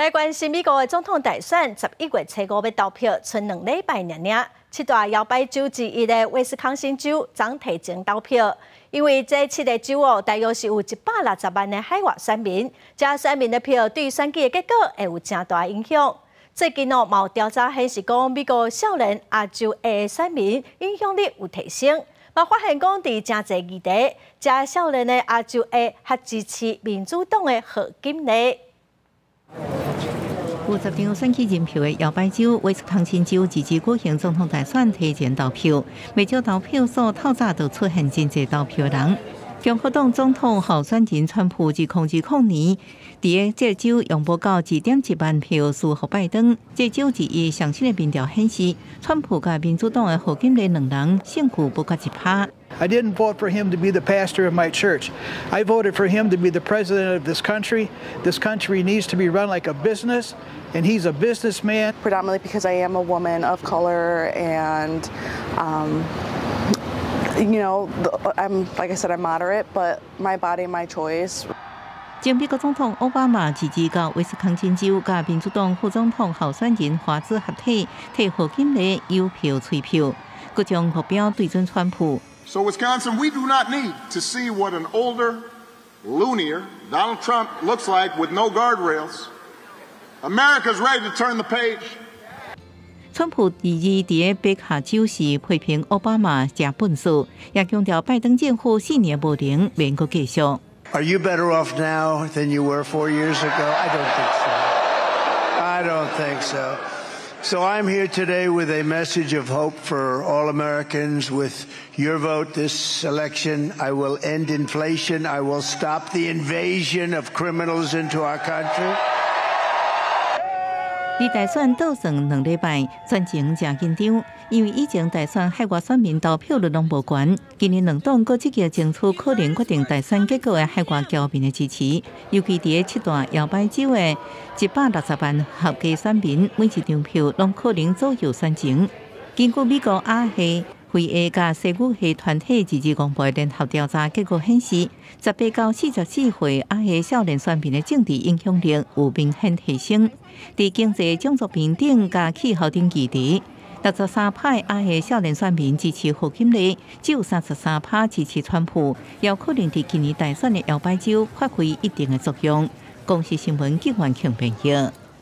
來關心美國的總統大選，11月初五欲投票，賰2禮拜爾爾。七大搖擺州之一的威斯康辛州將提前投票，因為這七個州哦，大約是有160萬的海外選民，這選民的票對選舉的結果會有誠大影響。最近哦，嘛有調查顯示講，美國少年亞洲裔選民影響力有提升，嘛發現講佇誠濟議題，這少年的亞洲裔較支持民主黨的賀錦麗。有10張選舉人票的搖擺州威斯康辛州，自治舉行總統大選提前投票，袂少投票所透早就出現真濟投票人。共和黨總統候選人川普2020年，佇個這個州用無夠2.1萬票輸予拜登。這州之一上新的民調顯示，川普佮民主黨的賀錦麗兩人勝負無到1趴。 I didn't vote for him to be the pastor of my church. I voted for him to be the president of this country. This country needs to be run like a business, and he's a businessman. Predominantly because I am a woman of color and, I'm like I said, I'm moderate, but my body, my choice. 前美國總統奧巴馬自治到威斯康辛州，佮民主黨副總統候選人華茲合體，替賀錦麗誘票催票，閣將目標對準川普。 So, Wisconsin, we do not need to see what an older, loonier Donald Trump looks like with no guardrails. America's ready to turn the page. 川普第二佇北卡州時批評奧巴馬誠笨手，也強調拜登政府4年無能，免閣繼續。 Are you better off now than you were 4 years ago? I don't think so. I don't think so. So I'm here today with a message of hope for all Americans. With your vote this election, I will end inflation. I will stop the invasion of criminals into our country. 離大選倒算2禮拜，選情誠緊張，因為以前大選海外選民投票率攏無懸，今年兩黨閣積極爭取可能決定大選結果的海外僑民的支持，尤其佇七大搖擺州的160萬合格選民，每一張票攏可能左右選情。根據美國亞裔、非裔佮西語系團體自治公布的聯合調查結果顯示，18到44歲亞裔少年選民的政治影響力有明顯提升。佇經濟、種族平等佮氣候等議題，63趴亞裔少年選民支持賀錦麗，只有33趴支持川普，有可能佇今年大選的搖擺州發揮一定的作用。公視新聞記員強編譯。